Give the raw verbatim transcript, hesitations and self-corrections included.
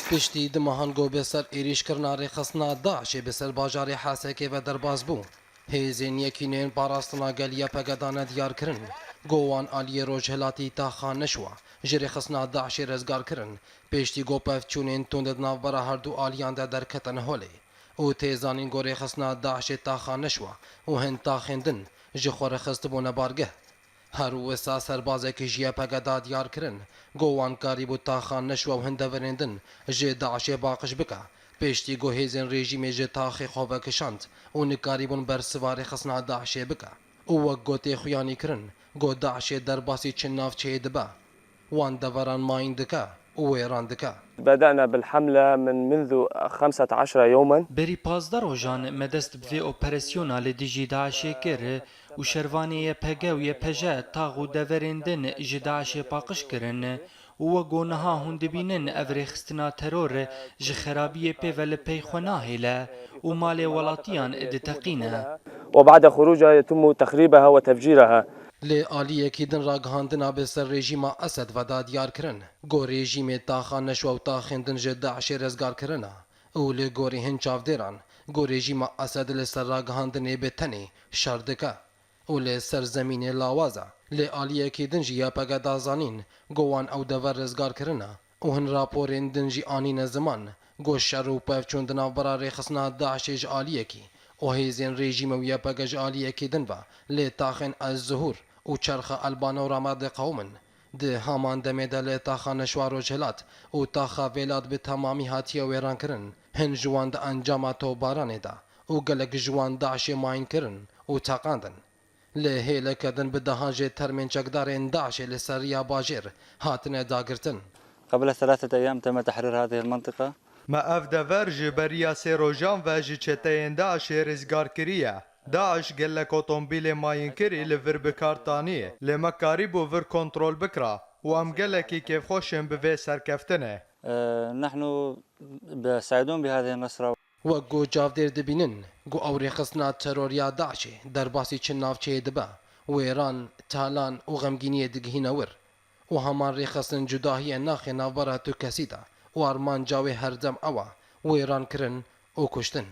Piştî du mehan ku bi ser êrîşkirina rêxistina DAIŞê bi ser bajarê Hesekê ve derbas bû, hêzên Yekîneyên Parastina Gel Y P G dane diyarkirin ku wan aliyê rojhilatî taxa Neşwa ji rêxistina DAIŞê rizgar kirin, piştî ku pevçûnên tund di navbera herdu aliyan de derketin holê û tê zanîn ku rêxistina DAIŞê taxa Neşwa û hin taxên din ji xwe re xistibûne bargeh. Her wisa serbazekî ji Y P G da diyar kirin ku wan karîbû taxa Neşwa û hin deverên din ji DAIŞê paqij bike, piştî ku hêzên rejîmê ji taxê xwe vekişand û nikarîbûn bersiva rêxistina DAIŞê bike. Û wek ku tê xuyanî kirin ku DAIŞê derbasî çi navçeyê dibe, wan deveran mayîn dike û wêran dike. بدأنا بالحملة من منذ خمسة عشر يوما. Berî pazdeh rojan me dest bi vê operasyona li dijî DAIŞê kir û şervanê Y P G û Y P J tax û deverên din ji DAIŞê paqij kirin û wek ku niha hûn dibînin ev rêxistina teror ji xerabiyê pê ve li pey xwe nahêle û malê welatiyan diteqîne. وبعد خروجها يتم تخريبها وتفجيرها. Li aliyekî din ragihandina bi ser rejîma Esed ve da diyar kirin ku rejîmê taxa Neşwa û taxên din ji DAIŞê rizgar kirine û li gorî hin çavdêran ku rejîma Esed li ser ragihandinê bi tenê şer dike û li ser zemînê lawaz e. Li aliyekî din jî Y P G da zanîn ku wan ew dever rizgar kirine û hin raporên din jî anîne ziman ku şer û pevçûn di navbera rêxistina DAIŞê ji aliyekî û hêzên rejîmê û Y P G ji aliyekî din ve li taxên Ez Zuhur û Çerxa Elbane û Ramadê qewim in. Di heman demê de li taxa Neşwa Rojhilat û taxa Vêlat bi temamî hatiye wêrankirin. Hin ji wan di encama topbaranê de û gelek ji wan DAIŞê mayîn kirin û teqandin. Li hêleke din bi dehan jê termên çekdarên DAIŞê li ser riya bajêr hatine dagirtin. قبل ثلاثة أيام تم تحرير هذه المنطقة. Me ev dever ji beriya sê rojan ve ji çeteyên DAIŞê rizgar kiriye. DAIŞ gelek otomobîlê mayînkirî li vir bi kar tanî, lê me karîbû vir kontrol bikira û em gelekî kêfxweş in bi vê serkeftinê. آه، نحن سعيدون بهذه النصرة. Wek ku çavdêr dibînin ku ew rêxistina teror ya DAIŞê derbasî çi navçeyê dibe, wêran, talan û xemgîniyê digihîne wir. Û heman rêxistin cudahiyê naxê navbera tu kesî de û armanca wê herdem ew e, wêran kirin û kuştin.